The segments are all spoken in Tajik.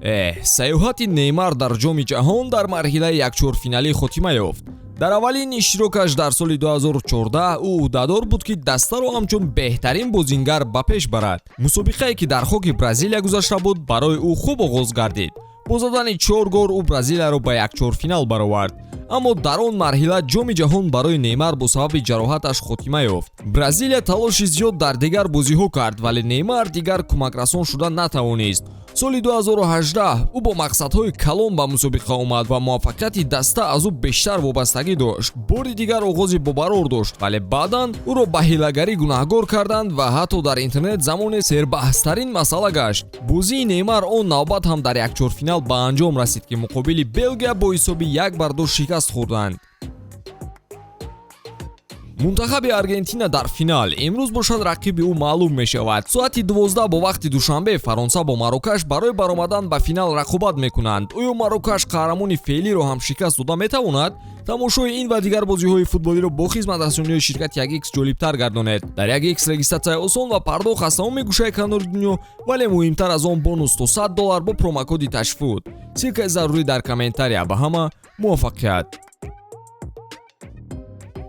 Эҳ, сайёҳати Неймар дар Ҷоми Ҷаҳон дар марҳилаи якчорфиналӣ хотима ёфт. Дар аввалин иштирокаш дар соли 2014 ӯ ӯҳдадор буд, ки дастаро ҳамчун беҳтарин бозингар ба пеш барад. Мусобиқае, ки дар хоки Бразилия гузашта буд, барои ӯ хуб оғоз гардид. Бо задани чор гол ӯ Бразилияро ба якчорфинал баровард, аммо дар он марҳила Ҷоми Ҷаҳон барои Неймар бо сабаби ҷароҳаташ хотима ёфт. Бразилия талоши зиёд дар дигар бозиҳо кард, вале Неймар дигар кӯмакрасон шуда натавонист. Соли 2018 ӯ бо мақсадҳои калон ба мусобиқа омад ва муваффақияти даста аз ӯ бештар вобастагӣ дошт. Бори дигар оғози бобарор дошт, вале баъдан ӯро ба ҳилагарӣ гунаҳгор карданд ва ҳатто дар интернет замоне сербаҳстарин масъала гашт. Бозии Неймар он навбат ҳам дар якчорфинал ба анҷом расид, ки муқобили Белгия бо ҳисоби 1-2 шикаст хӯрданд. Мунтахаби Аргентина дар финал имрӯз бошад, рақиби ӯ маълум мешавад. Соати 12 бо вақти Душанбе Фаронса бо Марокаш барои баромадан ба финал рақобат мекунанд. Оё Марокаш қаҳрамони феълиро ҳам шикаст дода метавонад? Тамошои ин ва дигар бозиҳои футболиро бо хизматрасониҳои ширкати 1X ҷолибтар гардонед. Дар 1X регистратсияи осон ва пардохт аз тамоми гӯшаи канори дунё, вале муҳимтар аз он, бонус то 100 доллар бо промокоди ТАШФУТ. Ссылкаи зарурӣ дар комментария. Ба ҳама муваффақият!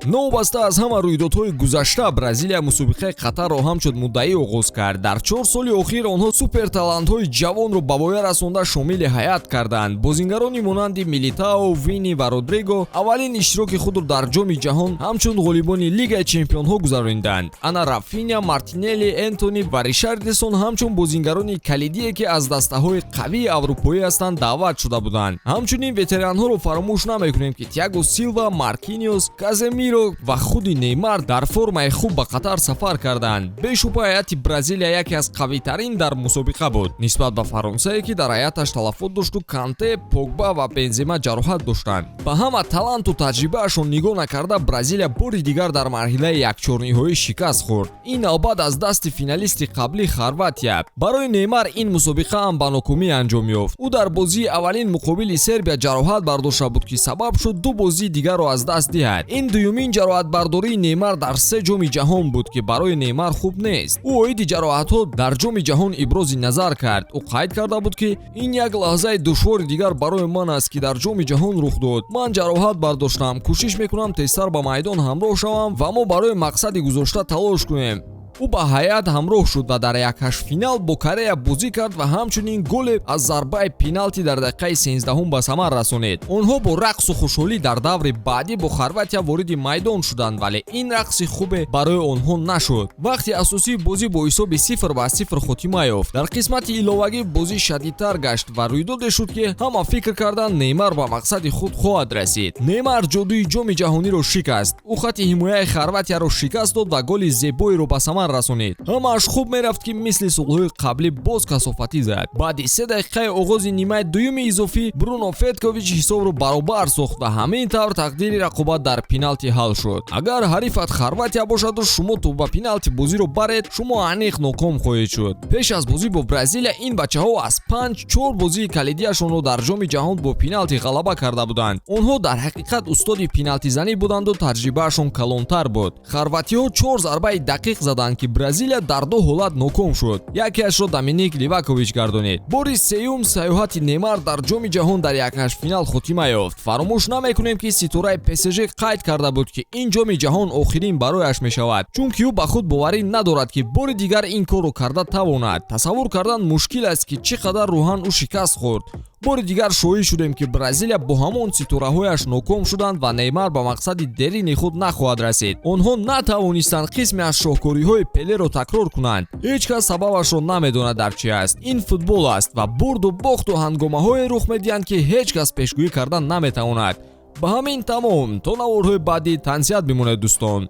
Новобаста аз ҳама рӯйдодҳои гузашта, Бразилия мусобиқаи Қатарро ҳамчун муддаӣ оғоз кард. Дар 4 соли охир онҳо суперталантҳои ҷавонро ба воя расонда, шомили ҳайат карданд. Бозингарони монанди Милитао, Вини ва Родриго аввалин иштироки худро дар Ҷоми Ҷаҳон ҳамчун ғолибони Лигаи чемпионҳо гузарониданд. Ана Рафиня, Мартинелли, Энтони ва Ришарлисон ҳамчун бозингарони калидие, ки аз дастаҳои қавии аврупоӣ ҳастанд, даъват шуда буданд. Ҳамчунин ветеранҳоро фаромӯш намекунем, ки Тиаго Силва, Маркиниос, Каземиро ва худи Неймар дар формаи хуб ба Қатар сафар карданд. Бешубҳа, ҳайати Бразилия яке аз қавитарин дар мусобиқа буд нисбат ба Фаронсае, ки дар ҳайаташ талафот дошту Канте, Погба ва Бензема ҷароҳат доштанд. Ба ҳама таланту таҷрибаашон нигоҳ накарда, Бразилия бори дигар дар марҳилаи якчорниҳоӣ шикаст хӯрд, ин навбат аз дасти финалисти қаблӣ, Хорватия. Барои Неймар ин мусобиқа ҳам ба нокомӣ анҷом ёфт. Ӯ дар бозии аввалин муқобили Сербия ҷароҳат бардошта буд, ки сабаб шуд ду бозии дигарро аз даст диҳад. Ин дуюмин ҷароҳатбардории Неймар дар се Ҷоми Ҷаҳон буд, ки барои Неймар хуб нест. Ӯ оиди ҷароҳатҳо дар Ҷоми Ҷаҳон ибрози назар кард. Ӯ қайд карда буд, ки ин як лаҳзаи душвори дигар барои ман аст, ки дар Ҷоми Ҷаҳон рух дод. Ман ҷароҳат бардоштам, кӯшиш мекунам тезтар ба майдон ҳамроҳ шавам ва мо барои мақсади гузошта талош кунем. Ӯ ба ҳайат ҳамроҳ шуд ва дар якҳаштфинал бо Корея бозӣ кард ва ҳамчунин голе аз зарбаи пеналти дар дақиқаи 13-ҳум ба самар расонид. Онҳо бо рақсу хушҳолӣ дар даври баъдӣ бо Хорватия вориди майдон шуданд, вале ин рақси хубе барои онҳо нашуд. Вақти асосии бозӣ бо ҳисоби 0-0 хотима ёфт. Дар қисмати иловагӣ бозӣ шадидтар гашт ва рӯйдоде шуд, ки ҳама фикр карданд, Неймар ба мақсади худ хоҳад расид. Неймар ҷодуи Ҷоми Ҷаҳониро шикаст. Ӯ хати ҳимояи Хорватияро шикаст дод ва голи зебоеро ба самар расонид. Ҳамааш хуб мерафт, ки мисли солҳои қаблӣ боз касофатӣ зад. Баъди 3 дақиқаи оғози нимаи дуюми изофӣ Бруно Петкович ҳисобро баробар сохт ва ҳамин тавр тақдири рақобат дар пеналти ҳал шуд. Агар ҳарифат Хорватия бошаду шумо то ба пеналти бозиро баред, шумо аниқ ноком хоҳед шуд. Пеш аз бозӣ бо Бразилия ин бачаҳо аз панҷ чор бозии калидиашонро дар Ҷоми Ҷаҳон бо пеналти ғалаба карда буданд. Онҳо дар ҳақиқат устоди пеналтизанӣ буданду таҷрибаашон калонтар буд. Хорватиҳо чор зарбаи дақиқ заданд, ки Бразилия дар ду ҳолат ноком шуд. Якеашро Доминик Ливакович гардонид. Бори сеюм сайёҳати Неймар дар Ҷоми Ҷаҳон дар якҳаштфинал хотима ёфт. Фаромӯш намекунем, ки ситораи ПСЖ қайд карда буд, ки ин Ҷоми Ҷаҳон охирин барояш мешавад, чунки ӯ ба худ боварӣ надорад, ки бори дигар ин корро карда тавонад. Тасаввур кардан мушкил аст, ки чӣ қадар рӯҳан ӯ шикаст хӯрд. Бори дигар шоҳид шудем, ки Бразилия бо ҳамон ситораҳояш ноком шуданд ва Неймар ба мақсади дерини худ нахоҳад расид. Онҳо натавонистанд қисме аз шоҳкориҳои Пелеро такрор кунанд. Ҳеҷ кас сабабашро намедонад дар чи аст. Ин футбол аст ва бурду бохту ҳангомаҳое рух медиҳанд, ки ҳеҷ кас пешгӯӣ кардан наметавонад. Ба ҳамин тамом. То наворҳои баъдӣ тансиҳат бимонед, дӯстон.